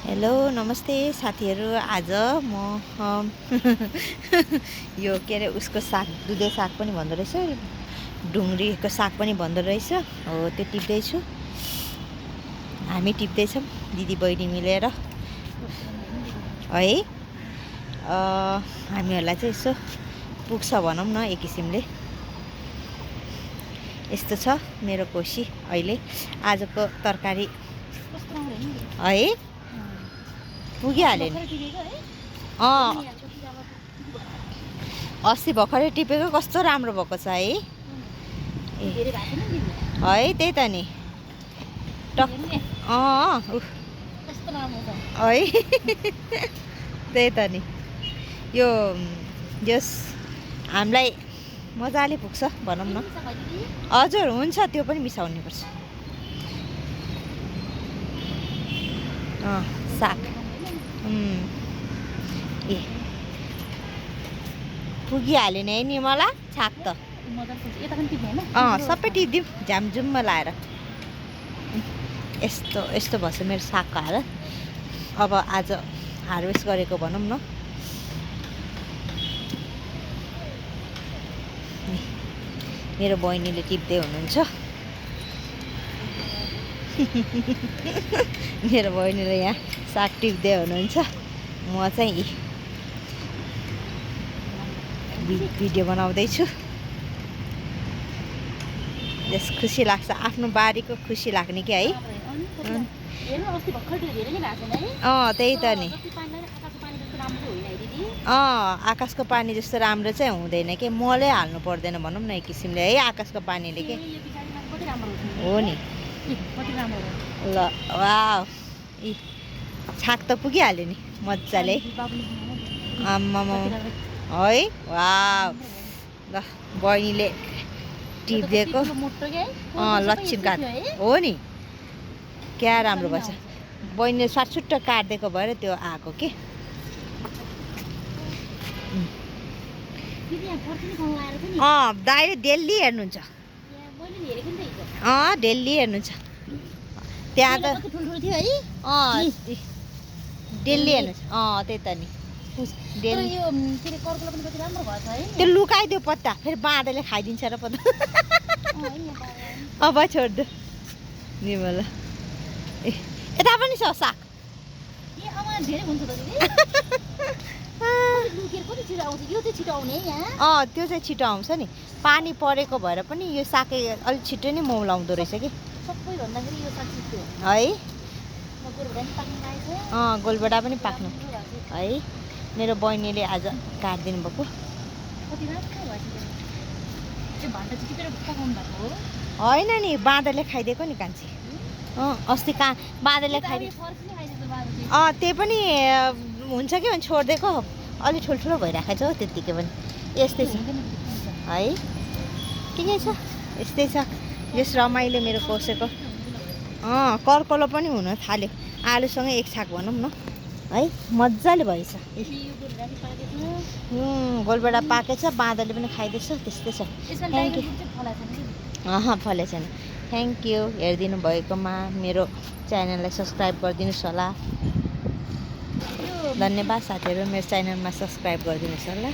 Hello नमस्ते साथीहरू। आज म यो के अरे उसको साग दुधे साग पनि भन्दो रहेछ, ढुङ्ग्रीको साग पनि भन्दो रहेछ हो, त्यो टिप्दैछु। हामी टिप्दैछौँ दिदी बहिनी मिलेर है। हामीहरूलाई चाहिँ यसो पुग्छ भनौँ न एक किसिमले। यस्तो छ मेरो कोसी अहिले आजको तरकारी है। पुगिहाल्यो नि। अस्ति भर्खरै टिपेको कस्तो राम्रो भएको छ है। है त्यही त नि टक है त्यही त नि यो जस हामीलाई मजाले पुग्छ भनौँ न। हजुर हुन्छ, त्यो पनि मिसाउनु पर्छ। साग ए पुगिहाल्यो नि है नि मलाई छाक त। सबै टिपिदिउँ झ्यामझुममा लाएर। यस्तो यस्तो भएछ मेरो सागको हालत। अब आज हार्भेस्ट गरेको भनौँ न। मेरो बहिनीले टिप्दै हुनुहुन्छ। मेरो बहिनीले यहाँ साग टिप्दै हुनुहुन्छ। म चाहिँ भिडियो बनाउँदैछु। जस खुसी लाग्छ, आफ्नो बारीको खुसी लाग्ने कि है। त्यही त नि। आकाशको पानी जस्तो राम्रो चाहिँ हुँदैन कि, मलै हाल्नु पर्दैन भनौँ न एक किसिमले है। आकाशको पानीले के हो नि। ल वाह, छाक त पुगिहाल्यो नि मजाले। आम्मामा है वाह। ल बहिनीले टिपिदिएको लक्षिणकाट हो नि। क्या राम्रो भएछ। बहिनीले साटसुट्ट काटिदिएको भएर त्यो आएको के। दाइले डेली हेर्नुहुन्छ। डेली हेर्नुहुन्छ त्यहाँ त। डेली हेर्नुहुन्छ। त्यही त नि। त्यो लुकाइदियो पत्ता, फेरि बाँदरले खाइदिन्छ र पत्ता। अब छोड्दो नि मलाई। यता पनि छ साग। त्यो चाहिँ छिटो आउँछ नि, पानी परेको भएर पनि यो साग अलिक छिटो नै मौलाउँदो रहेछ कि है। गोलबेडा पनि पाक्नु है। मेरो बहिनीले आज काटिदिनु भएको। होइन नि, बाँदरले खाइदिएको नि कान्छी। अस्ति कहाँ बाँदरले खाइदिएको। त्यही पनि हुन्छ कि भने छोडिदिएको अलिक ठुल्ठुलो भइरहेको छ त्यत्तिकै पनि। यस्तै छ है, ठिकै छ, यस्तै छ। यस रमाइलो मेरो कोसेको। कर्कलो पनि हुन थाल्यो आलुसँगै एक छाक भनौँ न है। मजाले भएछ। गोलबेडा पाकेछ, बाँदरले पनि खाइदिएछ, त्यस्तै छ। Thank you. फलेको छैन। थ्याङ्क यू हेरिदिनु भएकोमा। मेरो च्यानललाई सब्सक्राइब गरिदिनुहोस् होला। धन्यवाद साथीहरू, मेरो च्यानलमा सब्सक्राइब गरिदिनुहोस् होला।